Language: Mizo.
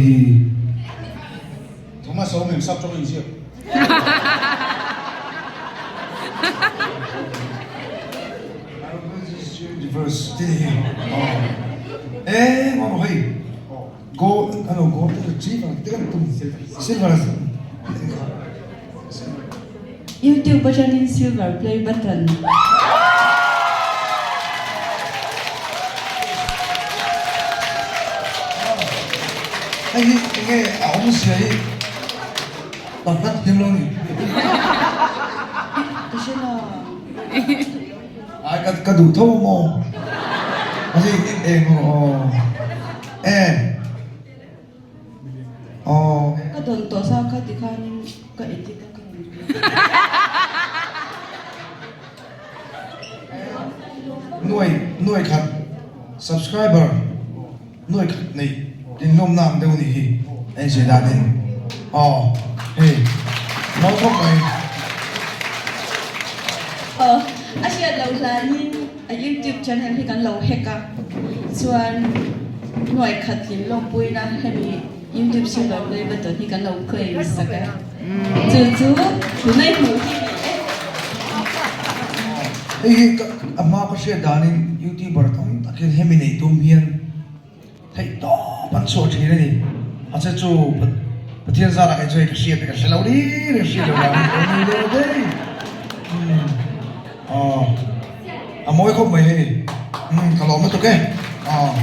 Hi. Thomas a awm em sap tawng a inziak? E ngawm hei gold ano gold retriever te kan tum silver YouTube atangin silver play button. Hei hi enge a awmzia hi pakhat hian lo ni. Ka hre lo. Ai ka ka duh tho maw? Hei eng rawh aw. E. Aw. Ka dawn tawh sa kha tikhanin ka edit a ka rawn ti. Nuai nuai khat subscriber nuai khat nei inlawmna ang deuh nih hi a inzir danin aw hei mawi khawp mai. Aw a hriat loh hlanin a youtube channel hi kan lo hack a chuan nuai khat hlim lawmpuina hemi youtube silver play button hi kan lo claim sak a chu chu tunai hmuh hi ni e. Hei hi a hma ka hriat danin youtuber tam tak hian hemi nei tum hian Theih tawp an chhuah thin a ni. Mahse chu Pathian zarah kei chu hei ka hriat ka hre lo ri ri hriat lo vang ka nei deuh daih. Umm aw a mawi khawp mai hei. Umm ka lawm lutuk e. Aw.